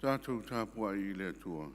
Tatou tapuai i le Atua.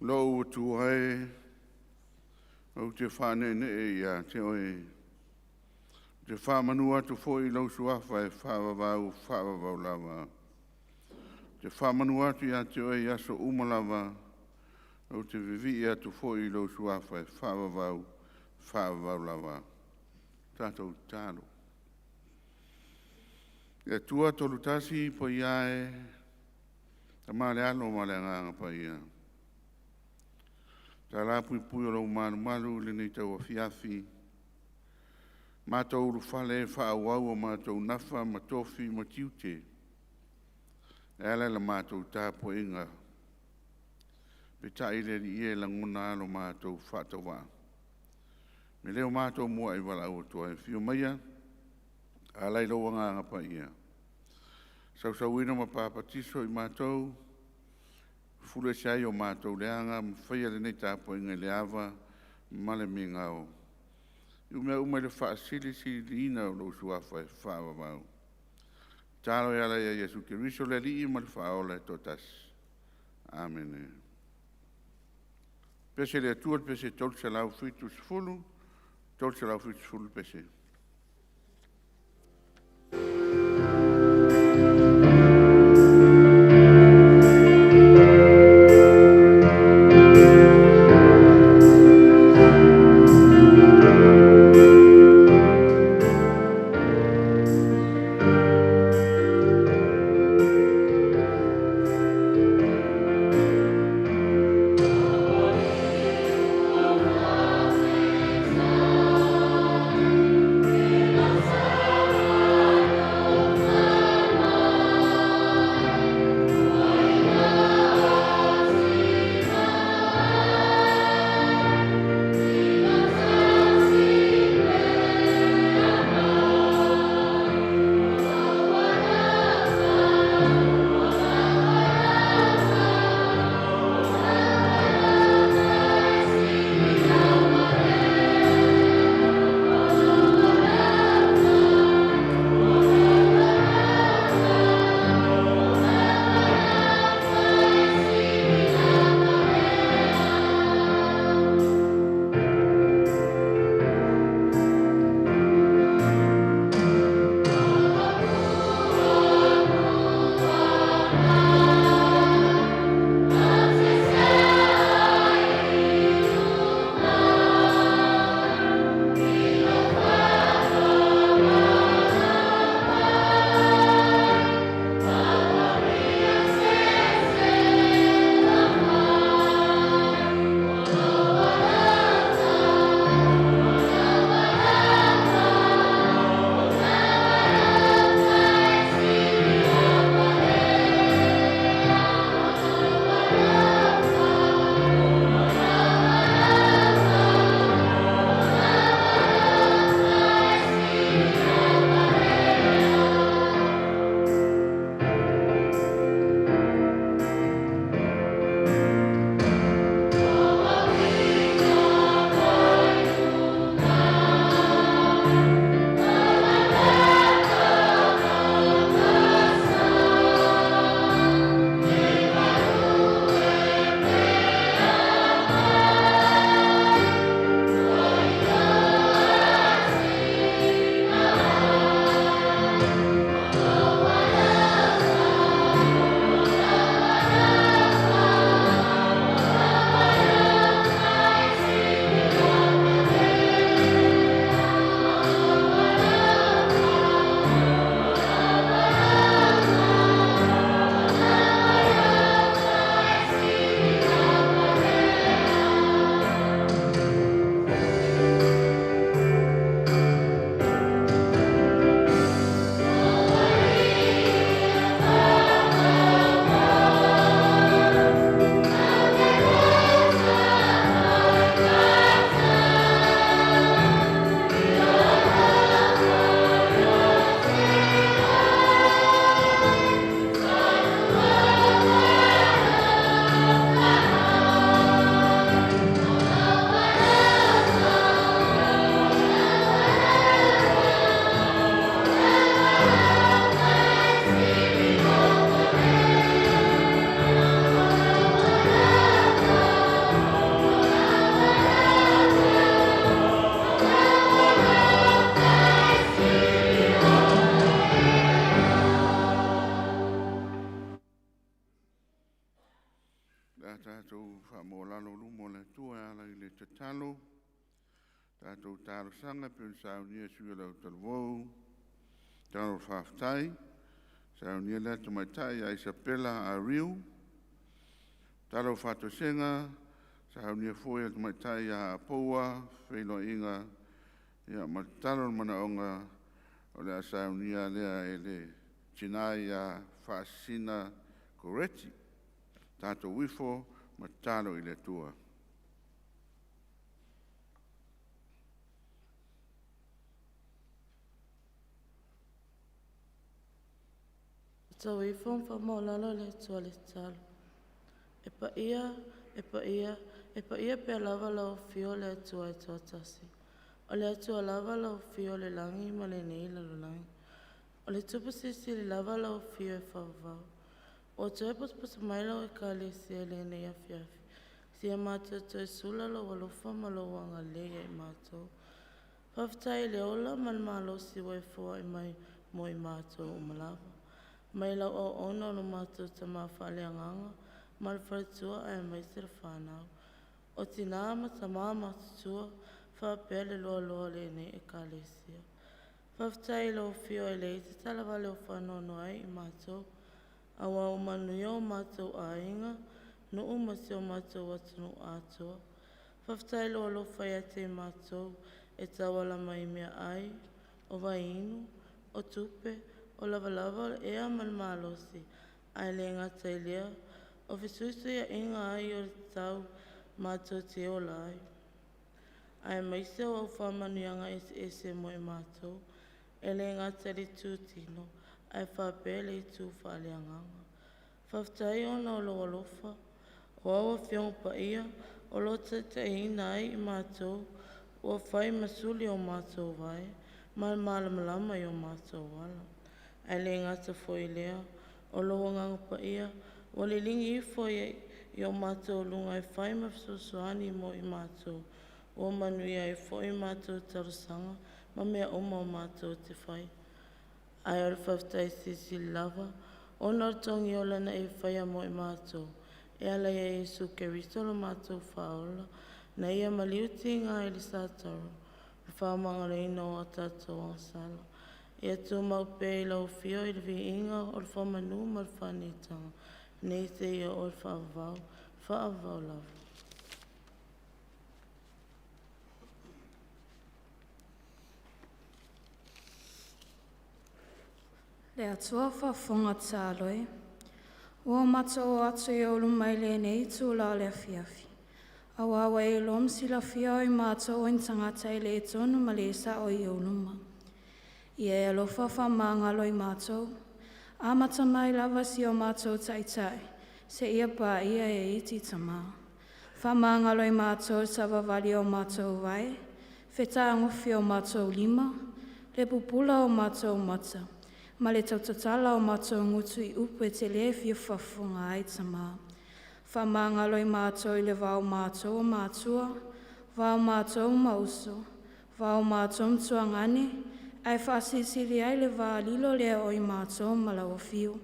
Lou Atua e, ou te faaneenee ia te Oe, ou te faamanu atu foi i lou Suafa e faavavau, faavavau lava. Ou te faamanu atu ia te Oe i aso uma lava, ou te vivii atu foi i lou Suafa e faavavau, faavavau lava. Tatou tatalo. Le Atua Tolu Tasi Paia e, Tama le Alo ma le Agaga Paia, tala puipui o lou malumalu i lenei tauafiafi, matou ulufale e faaauau o matou nafa ma tofi ma tiute e ala i la matou tapuaiga. Peitai le Alii e, lagona lava lo matou faatauvaa i le matou muai valaau atu ai. Afio maia ala i lou Agaga Paia, sausuina ma papatiso i matou, fufulu ese ai o matou leaga ma faia lenei tapuaiga i le ava ma le migao. I mea uma i le faasilisiliina o lou Suafa e faavavau. Tatalo e ala ia Iesu Keriso le Alii ma le Faaola e toatasi. Amene. Pese le Atua i le pese 370, 370 le pese. faamaualalo i luma o le Atua e ala i le tatalo, tatou talosaga e pei ona saunia e sui usufono o le autalavou, tatalo faafetai, saunia lea tamaitai ia Isapela Ah Riu. Tatalo o faatoesega, saunia foi e le tamaitai ia Apoua Feiloaiga ma le tatalo o le manaoga o le a saunia lea e le tina ia Faasisina Koreti. Tatou ifo ma tatalo i le Atua. Tatou o ifo ma faamaualalo le Atua i le tatalo. E paia, e paia, e paia pea lava lau Afio le Atua e toatasi, o le Atua lava lau Afio o le lagi ma lenei lalolagi. O le Tupu Silisili lava lau Afio e faavavau. Ua toe potopoto mai lau Ekalesia i lenei afiafi seia matou toe sula lou alofa ma lou agalelei ia i matou. Faafetai i le ola ma le malosi ua e foai mai mo i matou uma lava. Mai lau auauna lo matou Tama Faaleagaga ma le Faletua aemaise le fanau. O tina ma tama matutua faapea le loaloa o lenei Ekalesia. Faafetai i lau Afio e leai se talavale o faanoanoa ai i matou, aua ua manuia o matou aiga, nuu ma si o matou atunuu atoa. Faafetai i lou alofa ia te i matou e tauala mai i meaai, o vaiinu, o tupe, o lavalava o le ea ma le malosi, ae le gata i lea o fesuisuiaiga aio tatau matou te ola ai, aemaise o au faamanuiaga eseese mo i matou, e le gata i le itu tino ae faapea le itu faaleagaga. Faafetai ona o lou alofa, o au Afioga Paia o lo o taitaiina ai i matou ua fai ma suli o matou vae ma le malamalama i o matou ala. Ae le gata foi i lea, o lou Agaga Paia ua liligi ifo i o matou luga e fai ma fesoasoani mo i matou, ua manuia ai foi matou talosaga ma mea uma o matou te fai. Ae o le faafetai silisili lava ona o le togiola na e faia mo i matou e ala ia Iesu Keriso lo matou Faaola, na Ia maliu tiga ai i le sataro ma faamagaloina o tatou agasala. Ia tumau pea i lau Afio le viiga o le faamanu ma le faaneetaga, nei seia oo i le faavavau, faavavau lava. Le Atua faafofoga tatalo e, ua matou oo atu i ou luma i lenei itula o le afiafi auā ua e iloa ma silafia o matou o ni tagata e le tonu ma le sao i ou luma. Ia e alofa faamagalo i matou, amata mai lava i si o matou Taitai seia paia e isi tama. Faamagalo i matou i le savavali a o matou vae, fetagofi o matou lima, le pupula o matou mata ma le tautatala o matou gutu i upu e te le fia faafofoga ai, Tama. Faamagalo i matou i le va o matou o matua, va o matou ma uso, va o matou ma tuagane, ae faasilisili ai le va lilo lea o i matou ma lau Afio.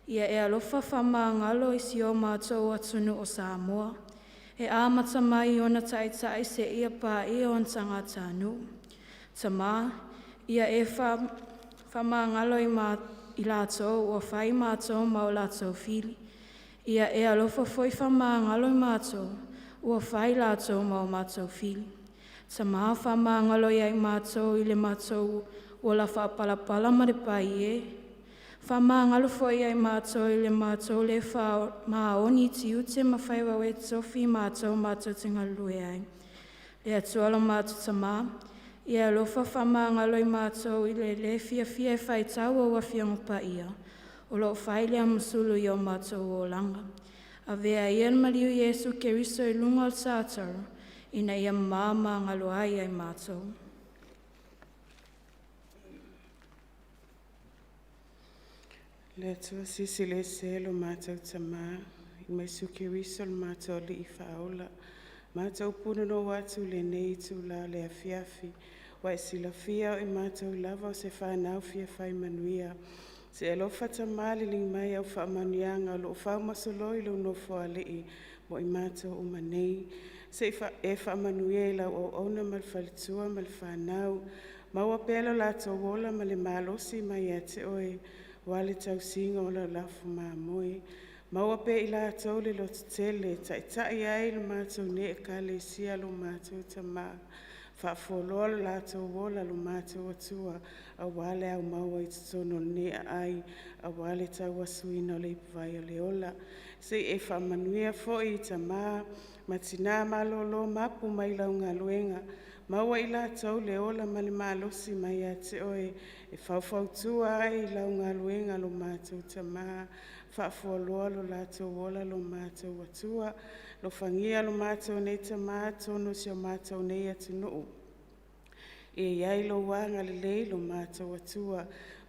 Ia e alofa faamagalo i si o matou atunuu o Samoa, e amata mai i ona taitai seia paia ona tagatanuu. Tama, ia e faamagalo i latou ua fai matou ma o latou fili. Ia e alofa foi faamagalo i matou ua fai latou ma o matou fili. Tama, faamagalo ia i matou i le matou ola faapalapala ma le paiē. Faamagalo foi ia i matou i le matou le faamaoni i tiute ma faiva ua e totofi i matou matou te galulue ai. Le Atua lo matou Tama, ia e alofa faamagalo i matou i le le fiafia e faitau ou Afioga Paia, o lo o fai lea ma sulu i o matou olaga. Avea ia le maliu o Iesu Keriso i luga o le sataro ina ia mamagalo ai ia i matou. Le Atua Silisili Ese lo matou Tama ma Iesu Keriso o lo matou Alii Faaola, matou punonou atu i lenei itula o le afiafi, ua e silafia o i matou lava o se fanau fia fai manuia. Se i e alofa Tama liliga mai au faamanuiaga o lo o faumasoloi i lou Nofoalii mo i matou uma nei. Sei e faamanuia i lau auauna ma le faletua ma le fanau, maua pea lo latou ola ma le malosi mai ia te Oe aua le tausiga o lau lafo mamoe. Maua pea e i latou le lototele e taitai ai le matou nei Ekalesia lo matou Tama, faafualoa lo latou ola lo matou Atua aua le aumau ai i totonu o lenei aai aua le tauasuina o le ipuvai o le Ola. Se i e faamanuia foi i tama ma tina malolo mapu mai i lau galuega, maua e i latou le ola ma le malosi mai ia te Oe e faufautua ai i lau galuega lo matou Tama. Faafualoa lo latou ola lo matou Atua. Alofagia lo matou nei Tama atonu o si o matou nei atunuu e i ai Lou agalelei lo matou Atua,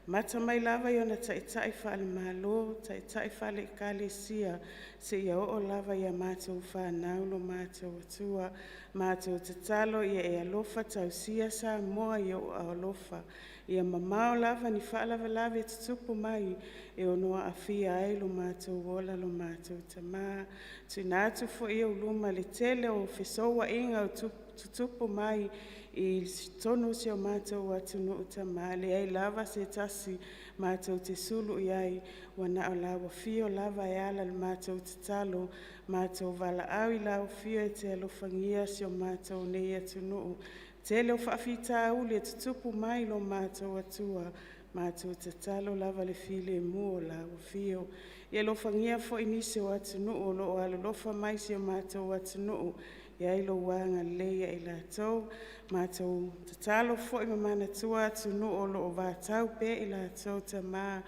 amata mai lava i ona taitai faale-Malo, taitai faale-Ekalesia, seia oo lava ia matou fanau lo matou Atua. Matou tatalo ia e alofa tausia Samoa i Ou aao alofa, ia mamao lava ni faalavelave e tutupu mai e ono aafia ai lo matou ola lo matou Tama. Tuuina atu foi i ou luma le tele o fesouaiga o tutupu mai i totonu o si o matou atunuu Tama, e leai lava se tasi matou te sulu i ai, ua na o lau Afio lava e ala i le matou tatalo. Matou valaau i lau Afio e te alofagia si o matou nei atunuu. Tele o faafitauli e tutupu mai lo matou Atua, matou tatalo lava i le filemu o lau Afio. Ia alofagia foi nisi o atunuu o lo o alolofa mai i si o matou atunuu, i ai Lou agalelei ia i latou. Matou tatalo foi ma manatua atunuu o lo o vatau pea i latou, Tama,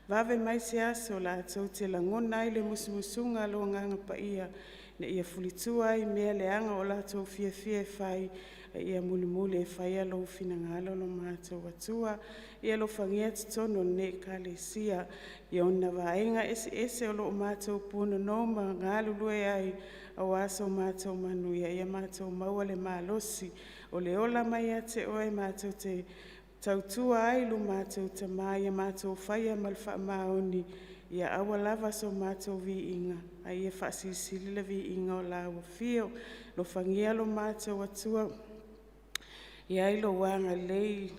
vave mai se aso latou te lagona ai le musumusuga a Lou Agaga Paia ina ia fulitua ai mea leaga ua latou fiafia e fai, a ia mulimuli e faia Lou finagalo lo matou Atua. Ia alofagia totonu o lenei Ekalesia i ona vaega eseese o lo o matou punonou ma galulue ai aua so matou manuia, ia matou maua le malosi o le ola mai ia te Oe matou te tautua ai i lo matou Tama, ia matou faia ma le faamaoni, ia aua lava so matou viiga ae ia faasilisili le viiga o lau Afio. Alofagia lo matou Atua, i ai Lou agalelei i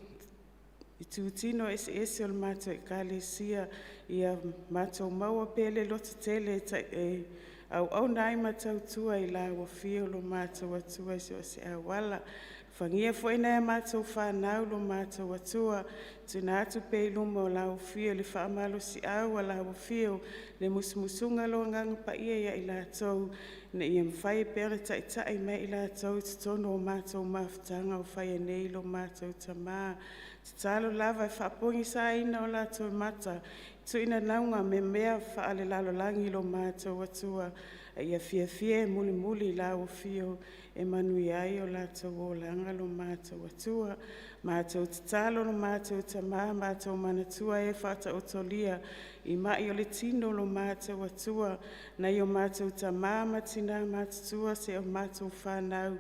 itutino eseese o le matou Ekalesia, ia matou maua pea le lototele e auauna ai ma tautua i lau Afio lo matou Atua i so o se auala. Alofagia foi nai a matou fanau lo matou Atua, tuuina atu pea i luma o lau Afio le faamalosiau a lau Afio, le musumusuga a Lou Agaga Paia ia i latou ina ia mafai pea ona taitai mai i latou i totonu o matou mafutaga o faia nei lo matou Tama. Tatalo lava e faapogisaina o latou mata i tuinanauga ma mea faalelalolagi lo matou Atua, a ia fiafia e mulimuli i lau Afio e manuia ai o latou olaga lo matou Atua. Matou tatalo lo matou Tama, matou manatua e faataotolia i mai o le tino lo matou Atua, nai o matou tama ma tina matutua seia o matou fanau,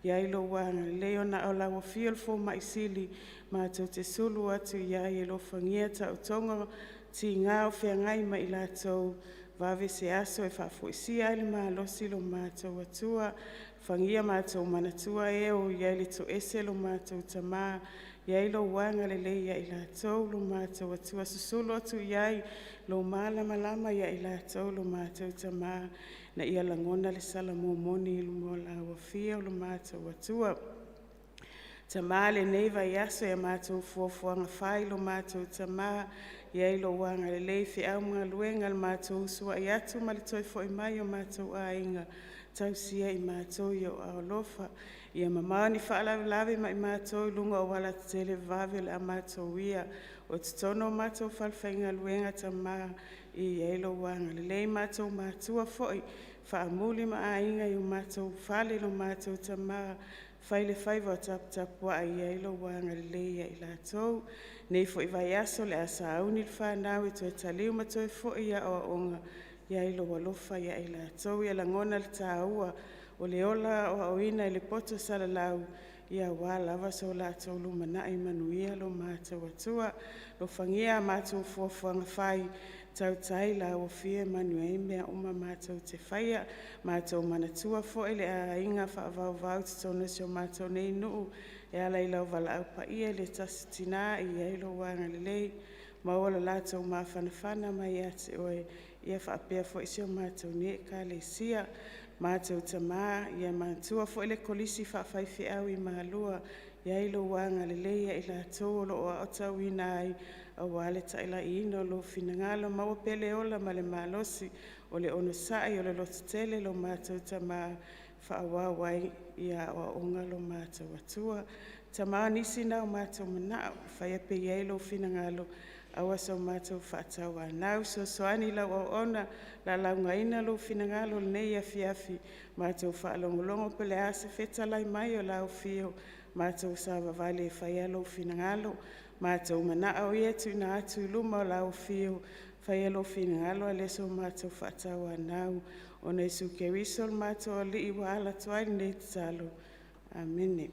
i ai Lou agalelei, na o lau Afio le fomai sili matou te sulu atu i ai. Alofagia taotoga tiga o feagai ma i latou, vave se aso e faafoisia ai le malosi lo matou Atua. Alofagia matou manatua e o i ai le toese lo matou Tama, i ai Lou agalelei ia i latou lo matou Atua, susulu atu i ai lou malamalama ia i latou lo matou Tama ina ia lagona le sala momoni i luma o lau Afio lo matou Atua. Tama i lenei vaiaso i a matou fuafuaga fai lo matou Tama, i ai Lou agalelei i feau ma galuega i le matou usuai atu ma le toe foi mai o matou aiga, tausia i matou i Ou aao alofa. Ia mamao ni faalavelave mai matou i luga o auala tetele vave o le a matou uia, o totonu o matou falefaigaluega, Tama, ia i ai Lou agalelei. Matou matua foi, faamuli ma aiga i o matou fale lo matou Tama, fai le faiva o taputapuai, ia i ai Lou agalelei ia i latou. Lenei foi vaiaso o le a sauni le fanau e toe taliu ma toe foi i aoaoga, i ai Lou alofa ia i latou. Ia lagona le taua o le ola aoaoina i le poto salalau aua lava so latou lumanai manuia lo matou Atua. Alofagia a matou fuafuaga fai, Tautai Lauofia e manuia ai mea uma matou te faia. Matou manatua foi le aiga faavauvau i totonu o si o matou nei nuu e ala i lau valaau paia i le tasi Tina, ia i ai Lou agalelei, maua lo latou mafanafana mai ia te Oe, ia faapea foi si o matou nei Ekalesia. Matou Tama, ia manatua foi le Kolisi Faafaifeau i Malua, i ai Lou agalelei ia i latou o lo o aotauina ai aua le tailaiina o Lou finagalo. Maua pea le ola ma le malosi, o le onosai, o le lototele lo matou Tama e faaauau ai aoaoga lo matou Atua. Tama o nisi na o matou manao, faia pea i ai lou finagalo, aua so matou faatauanau. Fesoasoani i lau auauna e lalaugaina lou finagalo i lenei afiafi, matou faalogologo po o le a se fetalai mai o lau Afio, matou savavali e faia lou finagalo. Matou manao ia e tuuina atu i luma o lau Afio, faia lou finagalo ae le o so matou faatauanau, ona o Iesu Keriso o le matou Alii ua ala atu ai lenei tatalo. Amene.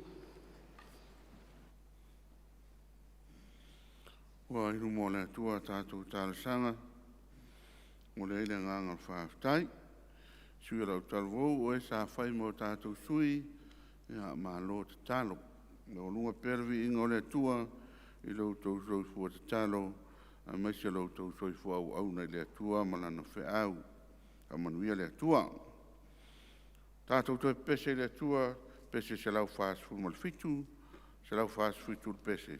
Ua i luma o le Atua a tatou talosaga, momoli ai le agaga o le faafetai. Sui o autalavou, o e sa fai ma o tatou sui, ia malo tatalo. Ia pea le viiga o le Atua i lo outou soifua tatalo aemaise o lo outou soifua auauna i le Atua ma Lana feau. Faamanuia le Atua. Tatou toe pepese i le Atua, pese 147, 147 le pese.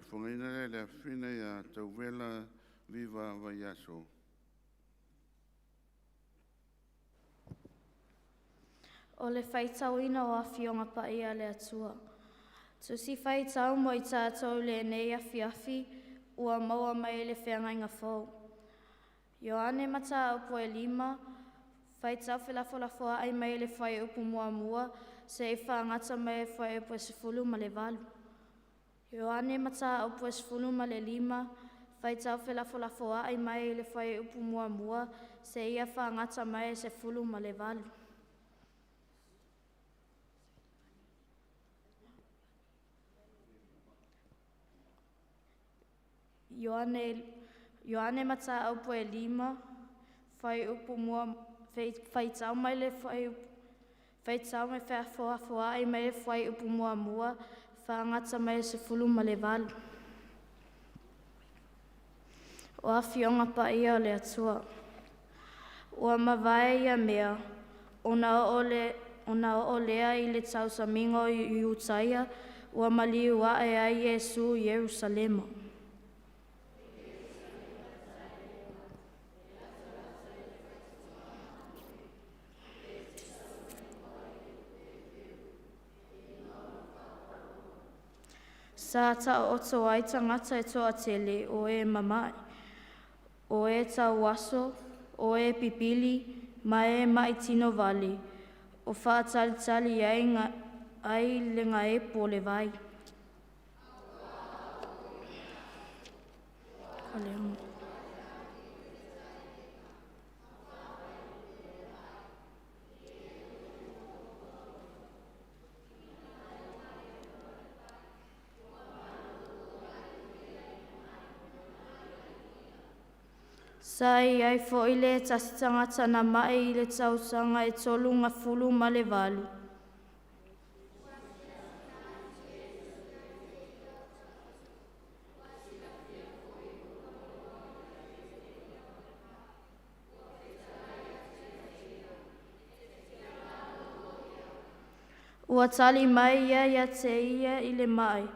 afogaina lea i le afafine ia Tauvela Viva Vaiaso. O le faitauina o Afioga Paia a le Atua. Tusi faitau mo i tatou i lenei afiafi ua maua mai le Feagaiga Fou. Ioane Mataupu e 5, faitau felafolafoai mai le fuaiupu 1 seia fagata mai le fuaiupu e 18. Ioane Mataupu e 15, faitau felafolafoai mai le fuaiupu 1 seia fagata mai le 18. Ioane Mataupu e 5, fuaiupu faitau mai le fuaiupu faitau mai feafoafoa'i mai le fuaiupu 1 fagata mai le 18. O Afioga Paia o le Atua, ua mavae ia mea, ona oo lea i le tausamiga o Iutaia, ua maliu ae ai Iesu i Ierusalema. Sa taooto ai tagata e toatele o e mama'i, o e tauaso, o e pipili ma e ma'i tinovale, o faatalitali ai, ai le gaepo o le vai. Sa i ai foi le tasi tagata na ma'i i le tausaga e 38. Ua tali mai ia ia te ia i le ma'i,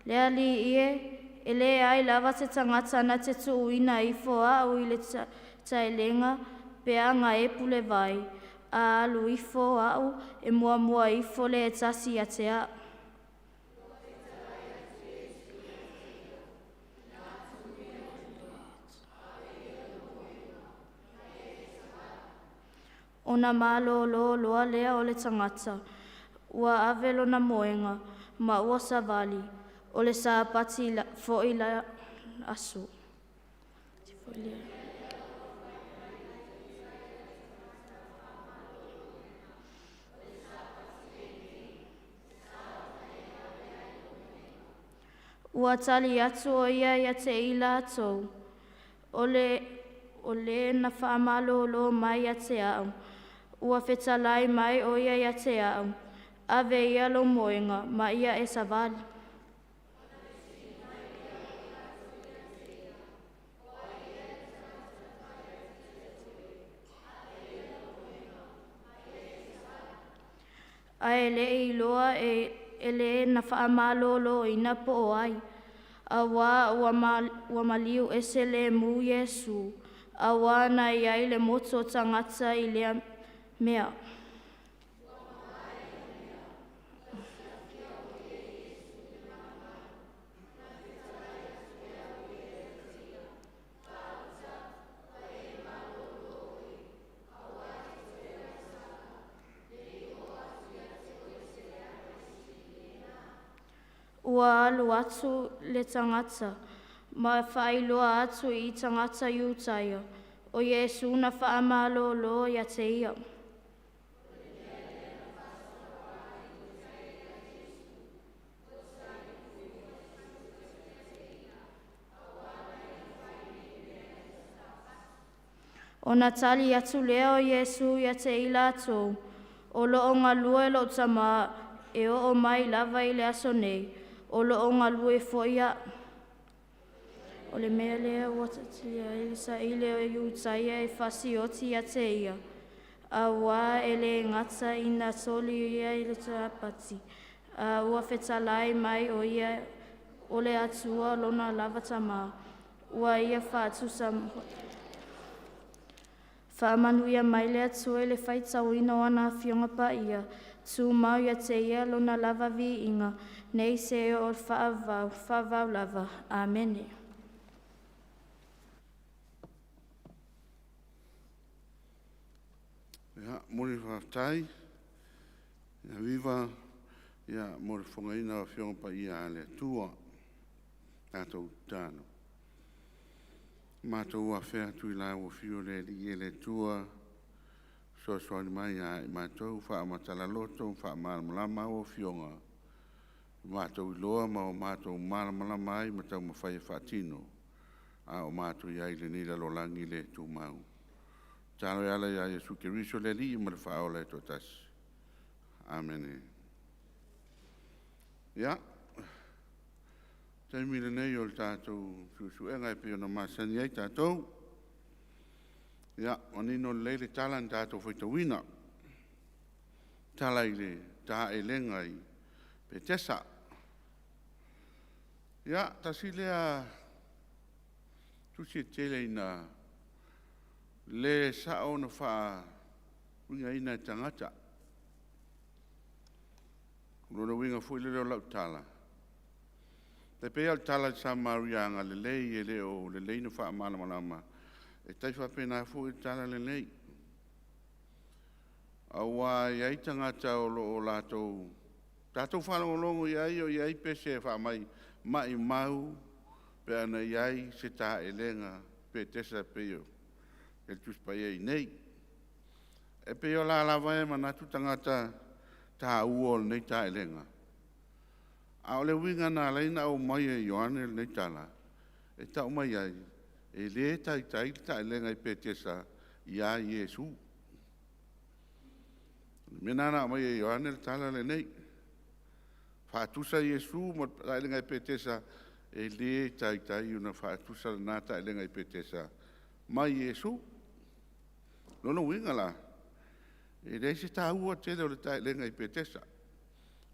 “Le Alii e, e leai lava se tagata na te tuuina ifo a'u i le taelega pe a gaepu le vai, a alu ifo a'u e muamua ifo le tasi ia te a'u.” Ona malōlō loa lea o le tagata, ua ave lona moega, ma ua savali, o le Sapati foi lea aso. Ua tali atu o ia ia te i latou, “O le na faamalōlō mai ia te a'u, ua fetalai mai o ia ia te a'u, ‘Ave ia lou moega ma ia e savali.’” Ae le'i iloa e le na faamalōlōina po o ai, auā ua maliu ese lemu Iesu, auā na i ai le motu o tagata i lea mea. Ua alu atu le tagata ma faailoa atu i tagata Iutaia, o Iesu na faamalōlō ia te ia. Ona tali atu lea o Iesu ia te i latou, “O loo galue lou Tamā e oo mai lava i le aso nei, o loo galue foi a'u.” O le mea lea ua tatilia ai le saili o Iutaia e faasioti ia te ia, auā e lē gata ina soli ia i le Sapati, a ua fetalai mai o ia O le Atua lona lava Tamā, ua Ia faatusa Faamanuia mai le Atua i le faitauina o ana Afioga Paia, tumau ia te Ia lona lava viiga, nei seia oo i le faavavau, faavavau lava. Amene. Ia, momoli le faafetai ia Viva ia mo le fofogaina o Afioga Paia a le Atua. Tatou tatalo. Matou afea atu i lau afio le Alii e le Atua, fesoasoani mai ia i matou, faamatala loto ma faamalamalama au Afioga, ua matou iloa ma ua matou malamalama ai ma taumafai e faatino a o matou i ai i lenei lalolagi le tumau. Tatalo e ala ia Iesu Keriso le Alii ma le Faaola e toatasi. Amene. Ia, o le taimi lenei o le tatou suesuega e pei ona masani ai tatou. Ia, manino lelei le tala na tatou faitauina, tala i le taelega i Petesa. Ia, tasi lea tusi e tele ina le sao ona faauigaina e tagata. O lona uiga foi lea o lau tala, e tai pei lava o le tala i le Samaria agalelei e le o lelei ona faamalamalama, e tai faapena foi le tala lenei. Aua e i ai tagata o lo o latou tatou faalogologo i ai o i ai pese e faamai, maumau pe ana i ai se taelega Petesa e pei o le Tusi Paia i inei. E pei o la lava e manatu tagata taua o lenei taelega, a o le uiga na ala ai ona aumai e Ioane lenei tala, e tau mai ai, e le taitai le taelega i Petesa ia Iesu. O le mea lena na aumai e Ioane le tala lenei, faatusa Iesu ma le taelega i Petesa, e le taitai ona faatusa lena taelega i Petesa ma Iesu. O lona uiga la, e leai se taua tele o le taelega i Petesa,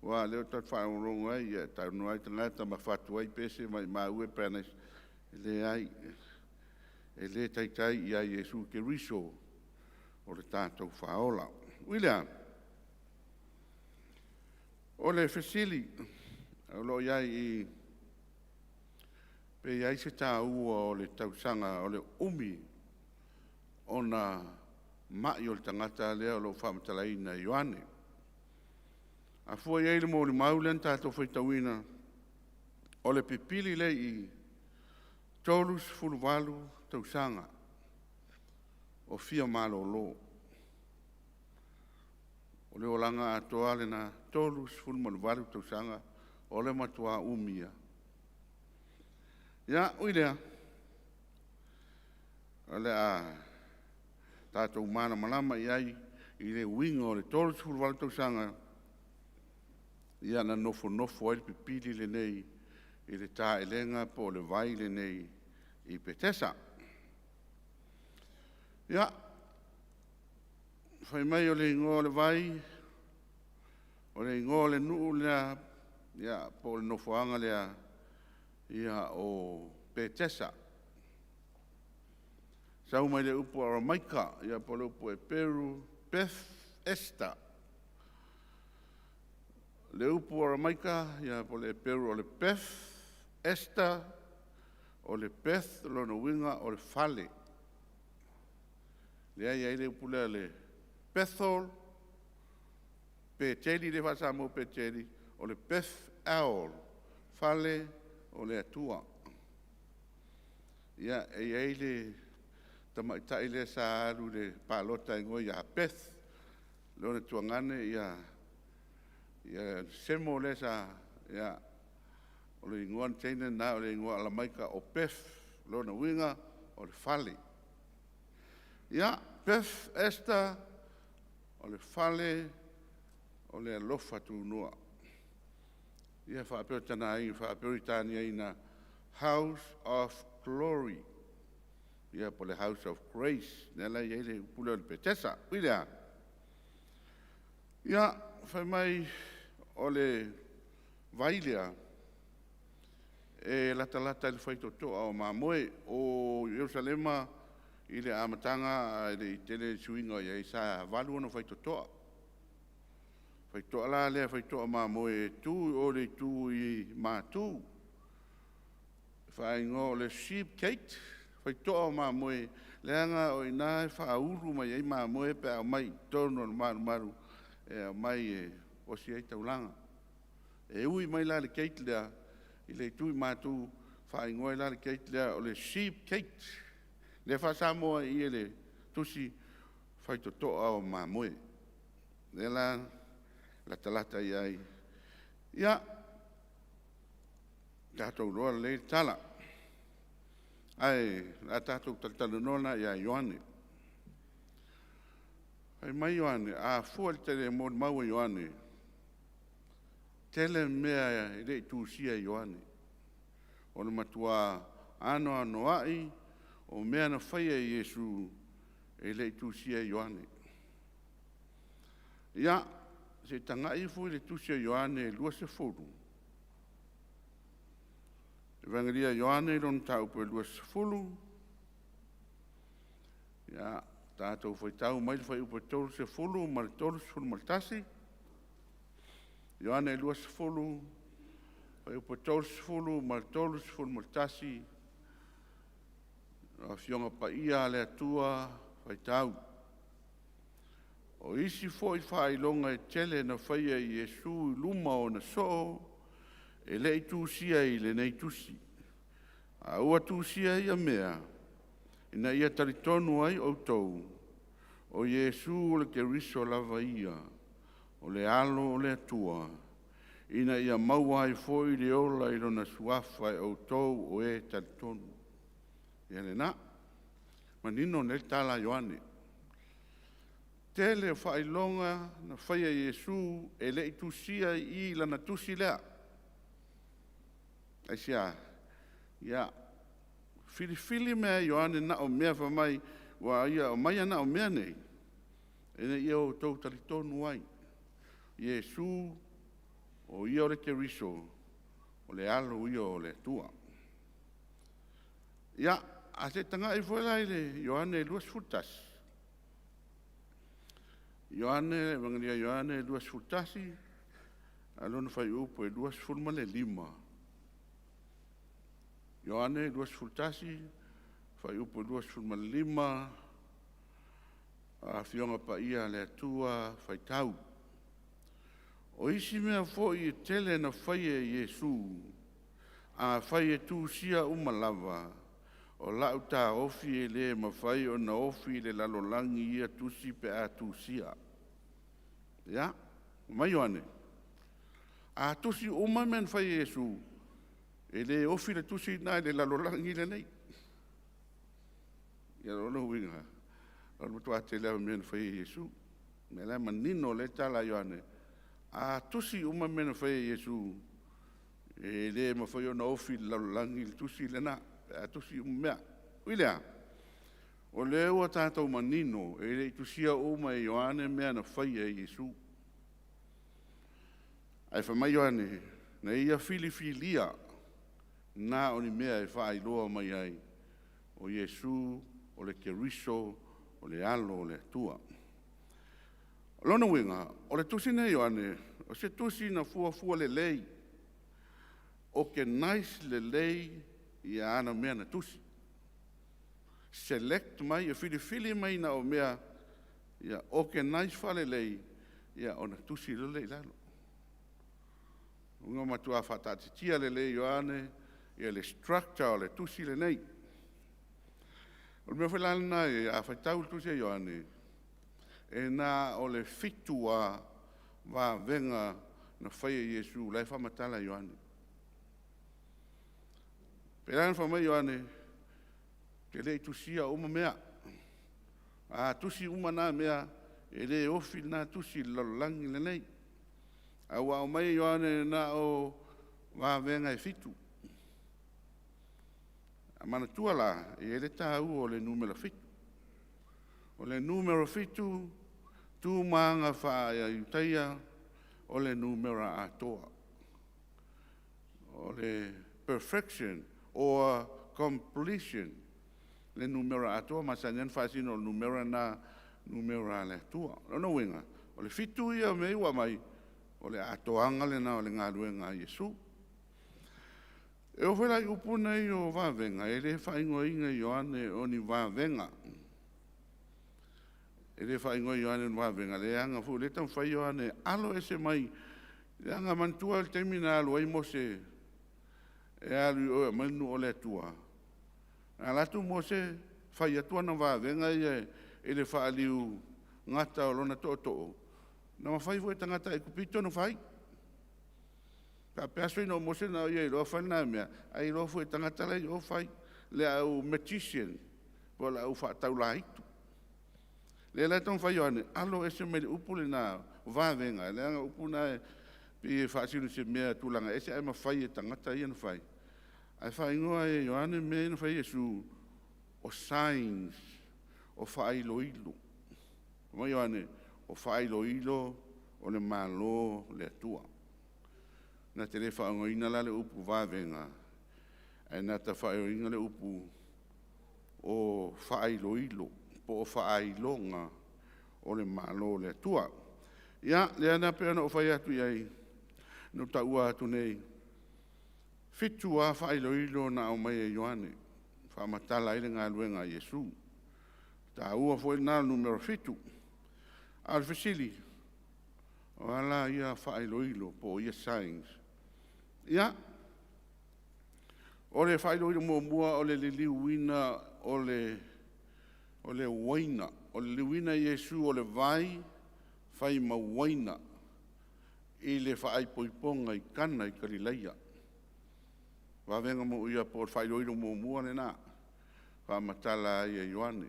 aua o lea tatou te faalogologo ai, e talanoa ai tagata ma fatu ai pese, maumau e pe ana… E leai, e le taitai ia Iesu Keriso o le tatou Faaola. Ui i lea, o le fesili o lo o i ai i i, pe i ai se taua o le tausaga o le umi ona mai o le tagata lea o lo o faamatalaina e Ioane. A fua i ai i le molimau lea na tatou faitauina, o le pipili lea e i i, 38 tausaga o fia malolo. O le olaga atoa lena, 38 tausaga, o le matuai umi lava. Ia, ui i lea, o le a tatou malamalama i ai i le uiga o le 38 tausaga na nofonofo ai le pipili lenei i le taelega po o le vai lenei i Petesa. Ia, fai mai o le igoa o le vai, o le igoa o le nuu lea po o le nofoaga lea o Petesa, sau mai le upu Aramaika po o le upu Eperu, Peth Esta. O le upu Aramaika po o le Eperu o le Peth Esta, o le Peth o lona uiga o le fale. Lea e i ai le upu lea o le Bethel, Peteli lea e faa-Samoa o Peteli, o le Peth El, fale o le Atua. Ia, e i ai le tamaitai lea sa alu i le palota e igoa ia Beth, lona tuagane Semo lea sa… ia, o le igoa na teine lena o le igoa Aramaika o Beth, o lona uiga o le fale. Ia, Beth Esta o le fale o le alofa tunoa. Ia, faa-Peretaniaina, House of Glory, ia po o le House of Grace, lea la e i ai le upu lea o le Petesa. Ui i lea, ia, fai mai o le vai lea, e latalata i le faitotoa o mamoe. O Ierusalema i le amataga ae le i tele suiga o i ai, sa 8 ona faitotoa. Faitotoa la lea faitotoa mamoe e tu i o i le itu i Matu, e faaigoa o le Sheep Gate, faitotoa o mamoe, leaga o i ina e faaulu mai ai mamoe pe a aumai i totonu o le malumalu e aumai e osi ai taulaga. E ui mai la i le gate lea i le itu i Matu, faaigoa ai la le gate lea o le Sheep Gate. O lea e faa-Samoa i i e le tusi, faitotoa o mamoe. O lea la e latalata i ai. Ia, tatou iloa lelei le tala, ae o le a tatou talatalanoa la ia Ioane. Fai mai Ioane, a fua i le molimau a Ioane, e tele mea e le i tusia e Ioane. O le matua anoanoai o mea na faia e Iesu e le i tusia e Ioane. Ia, se i tagai ifo i le tusi a Ioane 20, Evagelia a Ioane lona mataupu e 20, ia, tatou faitau mai le fuaiupu 30 ma le 31. Ioane 20, fuaiupu 30 ma le 31, o Afioga Paia a le Atua, faitau. O isi foi faailoga e tele na faia e Iesu i luma o ona soo, e le i tusia i lenei tusi. A ua tusia ia mea, ina ia talitonu ai outou, o Iesu o le Keriso lava ia, o le Alo o le Atua, ina ia maua ai foi le ola i lona suafa e outou o e talitonu. Ia lena, manino lelei le tala a Ioane. Tele o faailoga na faia e Iesu e le i tusia i i i lana tusi lea. Aisea? Ia, filifili mea e Ioane na o mea fai mai ua ia aumaia na o mea nei, ina ia outou talitonu ai, Iesu o Ia o le Keriso, o le Alo ia o le Atua. Ia, ae se i tagai foi la i le Ioane 21. Ioane, Evagelia Ioane 21 a o lona fuaiupu e 25. Ioane 21, fuaiupu 25, Afioga Paia a le Atua, faitau. O isi mea foi e tele na faia e Iesu, afai e tusia uma lava, o lau taofi e le mafai ona ofi i le lalolagi ia tusi pe a tusia. Ia, fai mai Ioane, a tusi uma mea na fai e Iesu, e le ofi le tusi lena i le lalolagi lenei. Ia o lona uiga, o le matua tele lava o mea na faia e Iesu. O lea la e manino lelei le tala a Ioane, a tusi uma mea na faia e Iesu, e le mafai ona ofi i le lalolagi le tusi lena pe a tusi uma mea. Ui i lea, o lea ua tatou manino, e le i tusia uma e Ioane mea na faia e Iesu. Ae fai mai Ioane, na ia filifilia na o ni mea e faailoa mai ai, o Iesu o le Keriso o le Alo o le Atua. O lona uiga, o le tusi lenei a Ioane, o se tusi na fuafua lelei, organize lelei ia ana mea na tusi, select mai, e filifili mai na o mea ia organize faalelei, ia ona tusi loa lea i lalo. Ua matua faataatitia lelei e Ioane ia le structure o le tusi lenei. O le mea foi la lena a faitau i le tusi a Ioane, e na o le 7 lava vavega na faia e Iesu la e faamatala e Ioane. E pei la ona fai mai Ioane, ou te le i tusia uma mea. A tusi uma na mea, e le ofi lena tusi i le lalolagi lenei. Ae ua aumai e Ioane na o vavega e 7. Manatua la, e i ai le taua o le numera 7. O le numera 7, tu ma aga faa-Iutaia, o le numera atoa. O le perfection or completion le numera atoa masani ai ona faasino o le numera lena numera a le Atua. O lona uiga, o le fitu ia o mea ia ua aumai, o le atoaga lena o le galuega a Iesu. E oo foi la i upu nei o vavega, e le faaigoaina e Ioane o ni vavega. E le faaigoa e Ioane o ni vavega, leaga foi o lea e taumafai Ioane e alo ese mai. Leaga manatua le taimi na alu ai Mose e alu i o e aumai le nuu o le Atua, na alu atu Mose fai atu ana vavega ia i le faaliugata o lona tootoo, na mafai foi e tagata Aikupito ona fai. Faapea ina o Mose na o ia iloa fai lena mea, ae iloa foi e tagata la e i o fai, le au magician po o le au faataulaitu. O lea la e taumafai Ioane e alo ese mai le upu lena vavega, leaga o upu na e pei e faasino i se mea tulaga ese ae mafai e tagata ia ona fai. Ae faaigoa ai e Ioane mea ia na fai e Iesu o signs, o faailoilo. Fai mai Ioane, o faailoilo o le Malo o le Atua. Na te le faaaogaina la le upu vavega, ae na te faaaogaina le upu o faailoilo po o faailoga o le Malo o le Atua. Ia, lea la pei ona ou fai atu i ai, na ou taua atu nei, e fitu lava faailoilo na aumai e Ioane e faamatala ai le galuega a Iesu. E taua foi lena numera 7. A o le fesili, o a la ia faailoilo po o ia signs? Ia, o le faailoilo muamua o le liliuina o le uaina, o le liliuina e Iesu o le vai fai ma uaina i le faaipoipoga i Kana i Kalilaia. Po o le faailoilo muamua lena e faamatala ai e Ioane.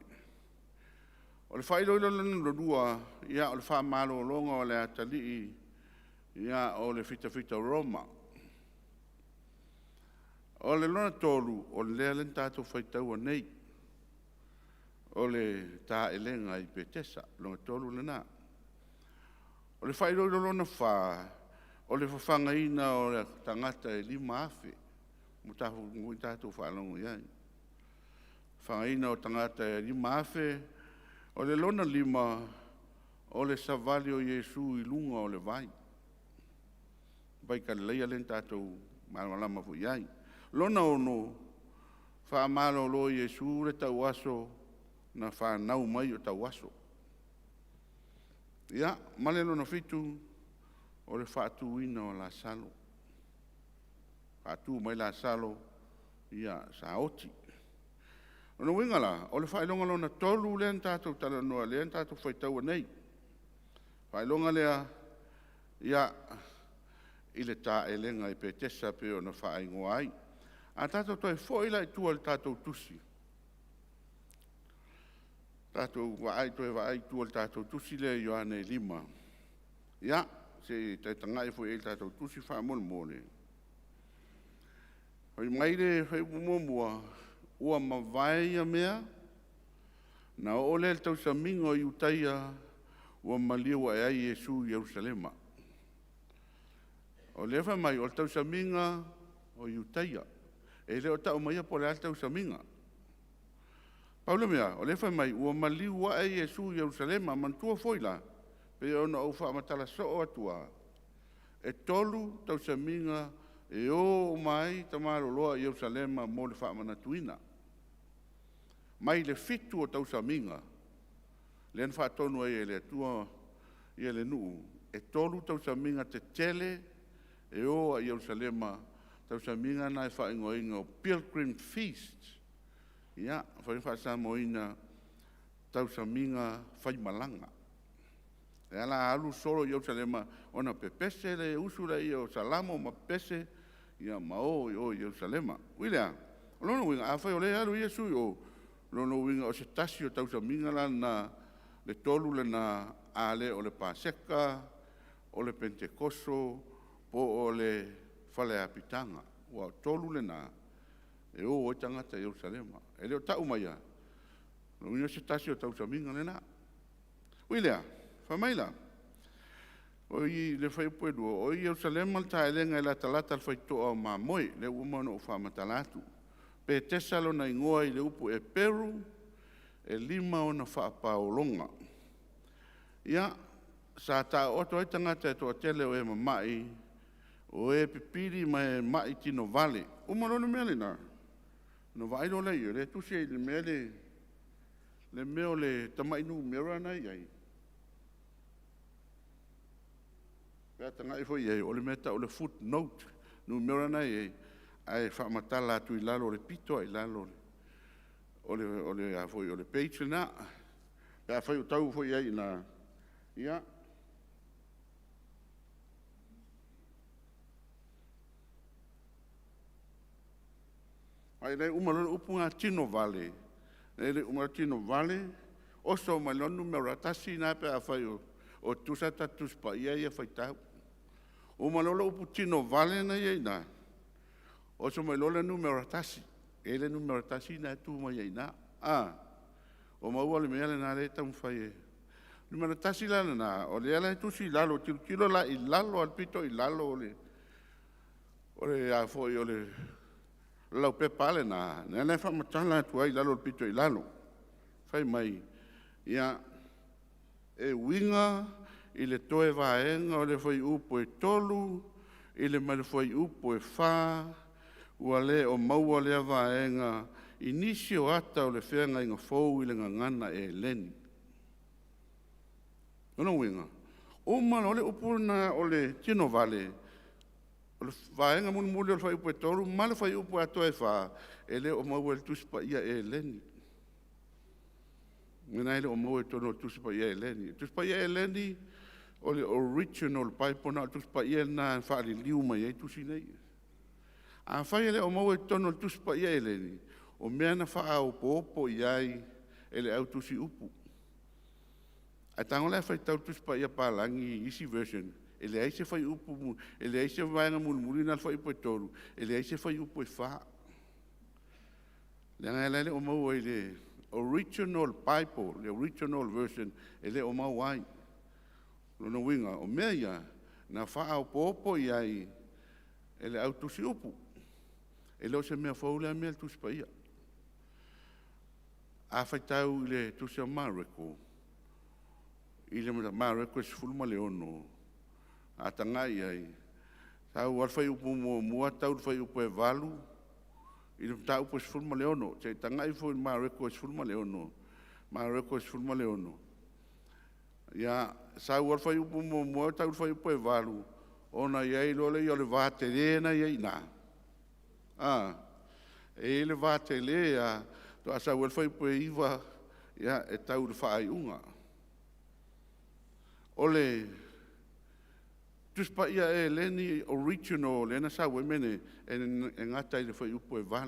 O le faailoilo lona lua, o le faamalologa o le atalii o le fitafita Roma. O le lona tolu, o lea na tatou faitaua nei, o le taelega i Petesa, lona tolu lena. O le faailoilo lona fa, o le fafagaina o tagata e 5,000 ua tatou faalogo i ai. Fafagaina o tagata e 5,000. O le lona lima, o le savali o Iesu i luga o le vai, vai Galilea lea na tatou malamalama foi i ai. Lona ono, faamalolo e Iesu le tauaso na fanau mai o tauaso. Ia, ma le lona fitu, o le faatuina o Lasalo, faatu mai Lasalo, ia sa oti. O lona uiga la, o le faailoga lona tolu lea na tatou talanoa, lea na tatou faitaua nei, faailoga lea i le taelega i Petesa pei ona faaigoa ai. A tatou toe foi la i tua i le tatou tusi, tatou toe vaai i tua i le tatou tusi lea i Ioane 5, ia, se i toe tagai foi i ai i le tatou tusi faamolemole. Fai mai le fuaiupu 1, “Ua mavae ia mea, ona oo lea i le tausamiga o Iutaia ua maliu ae ai Iesu i Yerusalema.” O lea e fai mai o le tausamiga o Iutaia. E le o tau maia po o le a le tausamiga. Pau le mea, o lea e fai mai ua maliu ae Iesu i Yerusalema. Manatua foi la, pei ona ou faamatala soo atu lava, e tolu tausamiga e o uma ai tamaloloa i Yerusalema mo le faamanatuina. Mai le fitu o tausamiga lea na faatonu ai e le Atua le nuu, e tolu tausamiga tetele e o ai i Yerusalema, tausamiga na e faaigoaina o Pilgrim Feast. Ia, mafai ona faa-Samoa ina, tausamiga faimalaga. Lea o le a alu solo i Yerusalema ona pepese lea, usu lea o Salamo ma pepese ma o i o i Yerusalema. Ui i lea, o lona uiga, afai o lea e alu ai Iesu i o, o lona uiga o se tasi o tausamiga la lena, le tolu lena, a le o le Paseka, o le Penetekoso, po o le Fale Apitaga. Aua o tolu lena e o ai tagata i Yerusalema. E le o tau maia, o lona uiga o se tasi o tausamiga lena. Ui i lea, fai mai la, O i le fuaiupu 2, o Ierusalema le taelega e latalata i le faitotoa o mamoe, lea ua uma ona ou faamatala atu. Petesa lona igoa i le upu Eperu, e 5 ona faapaologa. Ia, sa taooto ai tagata e toatele o e mamai, o e pipili ma e mai tinovale. Uma loa le mea lena, ona vaai loa lea i ai, o lea e tusi ai i le mea le mea o le tamai numera na e i ai, pe a tagai foi i ai, o le mea e tau o le footnote, numera na e i ai, ae faamatala atu i lalo i le pito lava i lalo o le page lena. Pe afai o tau foi i ai i ina, ia, ae le uma loa le upu lena tinovale, uma loa tinovale, oso mai loa le numera 1 lena pe afai o tutusa a tatou Tusi Paia ia e faitau. Uma loa le upu tinovale lena e i ai i ina, oso mai loa le numera 1. E i ai le numera 1 lena e tu mai ai i ina. Ua maua le mea lena lea e taumafai e… Numera 1 la lena, o lea la e tusi i lalo, tilotilo la i lalo lava i le pito i lalo o le laupepa lava lena, lea la e faamatala atu ai i lalo i le pito i lalo, fai mai, ia, e uiga i le toe vaega o le fuaiupu e 3 i le ma le fuaiupu e 4, ua le o maua lea vaega i nisi o ata o le Feagaiga Fou i le gagana eleni. O lona uiga, uma loa le upu lena o le tinovale, o le vaega mulimuli o le fuaiupu 3 ma le fuaiupu atoa e 4, e le o maua i le Tusi Paia Eleni. Lena e le o maua i totonu o le Tusi Paia Eleni. O le Tusi Paia Eleni o le original Bible, na o le Tusi Paia lena na faaliliu mai ai tusi nei. Afai e le o maua i totonu o le Tusi Paia Eleni, o mea na faaopoopo i ai e le au tusi upu. Ae tago la e faitau le Tusi Paia Papalagi i isi version, e leai se fuaiupu, e leai se vaega mulimuli lena o le fuaiupu 3, e leai se fuaiupu 4, leaga la e le o maua i le original Bible, le original version e le o maua ai. O lona uiga, o mea ia na faaopoopo i ai e le au tusi upu. E le o se mea fou lea mea le Tusi Paia. A faitau i le tusi a Mareko, i le Mareko 16, a tagai i ai, sau lava le fuaiupu 1 tau i le fuaiupu 8 i le mataupu e 16. Se i tagai ifo i le Mareko 16, Mareko 16. Ia, sau lava le fuaiupu 1 tau i le fuaiupu 8, ona i ai loa lea o le va tele lena e i ai i ina. E i ai le va tele lava, faatoa sau ai le fuaiupu 9 e tau i le faaiuga. O le Tusi Paia Eleni original lea na sau ai mea nei, e gata i le fuaiupu e